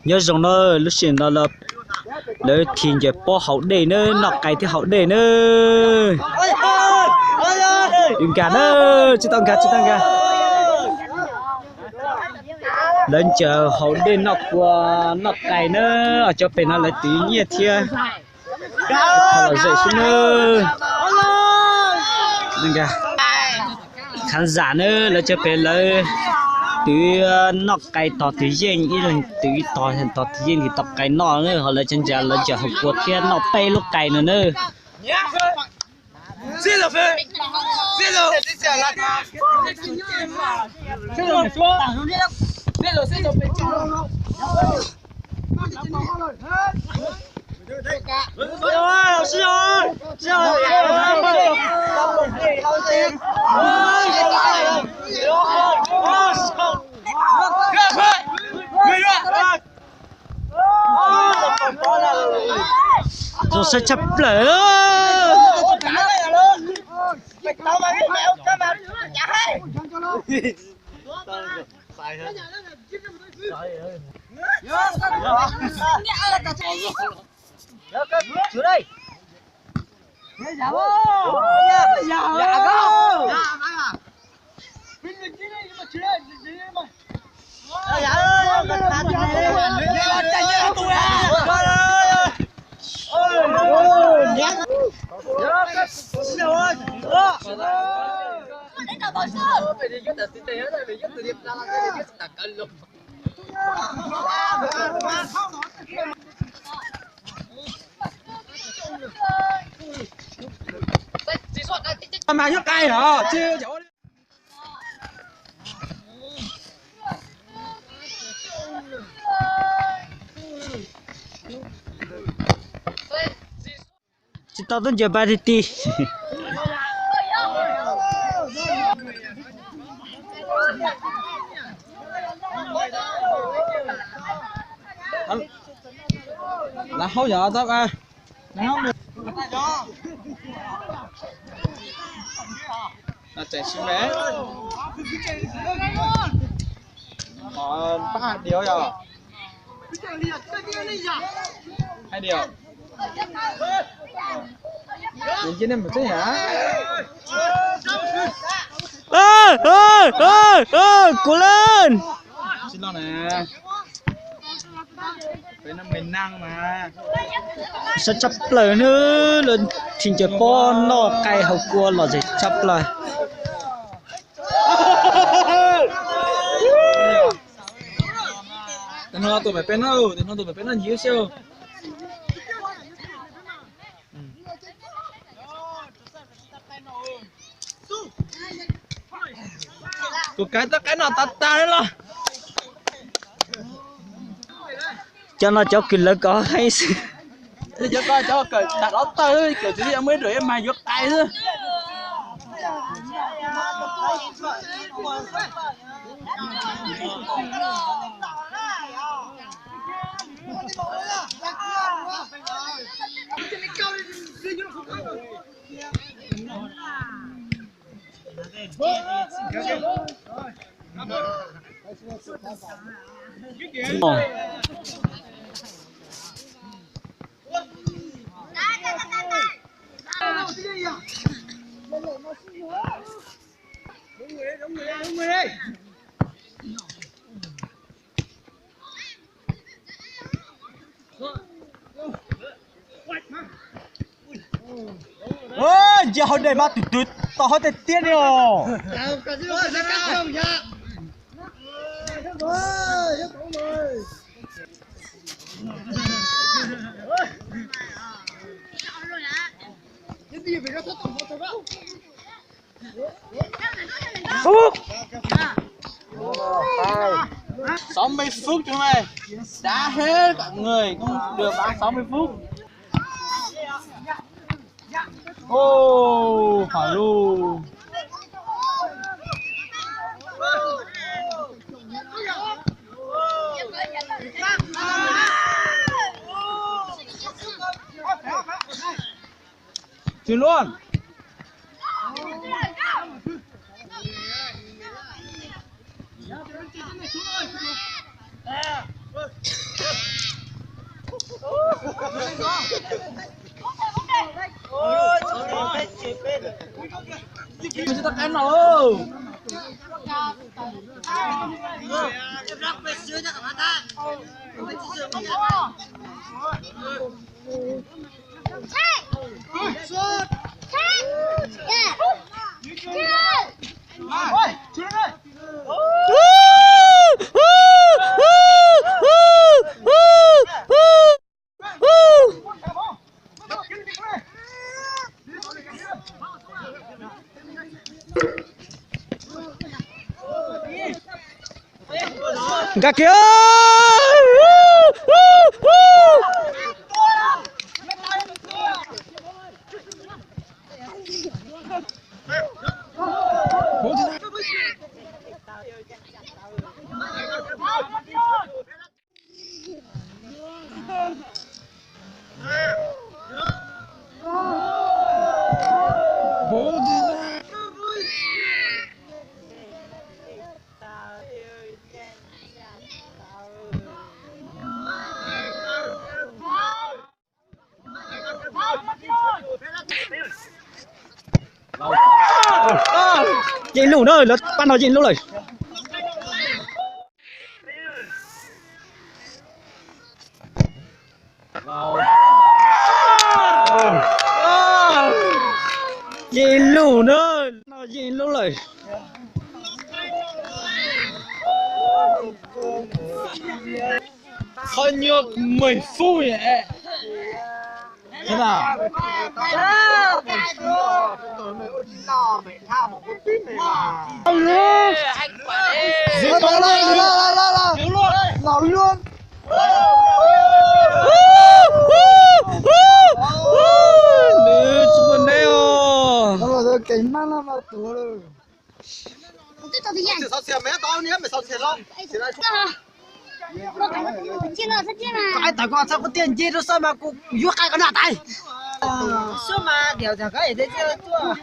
Nyob zoo na, lub sij hawm no lawv thim ncaws pob haus dej na, noj qais thiab haus dej na. Nkag na, tsis tau nkag, tsis tau nkag. Lawv ncaws haus dej noj kua noj qais na, cov pem no lawv twv nyiaj thiab. Los zem xwb na. Khav zam na, lawv cov pem lawv twv noj qais tos twv yeej, ib leeg twv ib tog, tos twv yeej tos qais noj na, ho lawv cov ntsa lawv ncaws haus kua thiab noj peb lub qais no na. Zoo siab tshaj plaws. Mas nyob qai hos. Tsis tau tuaj ncaws pa ti ti. Lav haub yog tab a. Tseem si me. Pab hais điều yog. Hais điều. Nws cia nej mus teb yam. Kuv leej. Peb no me nang mas. Sab tshaj plaws na, lawv thim ncaws pob noj qai haus kua los zem tshaj plaws. Tus no tus pem peb no, tus no tus pem peb no ncig xwb. Kuv kav tab qaib no tag tag li los. Cov no cov kws lawv kov heev xwb. Cov ko cov kawm tag dov tawg, kawm tsis muaj ib ruam ib mag yuav qai xwb. Nce hauv dej mas tus twg tau hauv tiag tiag li os. Phúc. Sáu mươi phút chúng mày. Đá hết cả người, không được bán sáu mươi phút. Ô, phải luôn. Chịu luôn. Nkag kiag. Yeej lub na, lawv pab no yeej lub lawm. Yeej lub na, no yeej lub lawm. Qhov nyuag mej fub Nws tsis muaj neb os. Tawm ko txhob kub tiaj nce rau xwb mas kuv yuav qaij ko noj tais. Xwb mas diam tag koj es tuaj.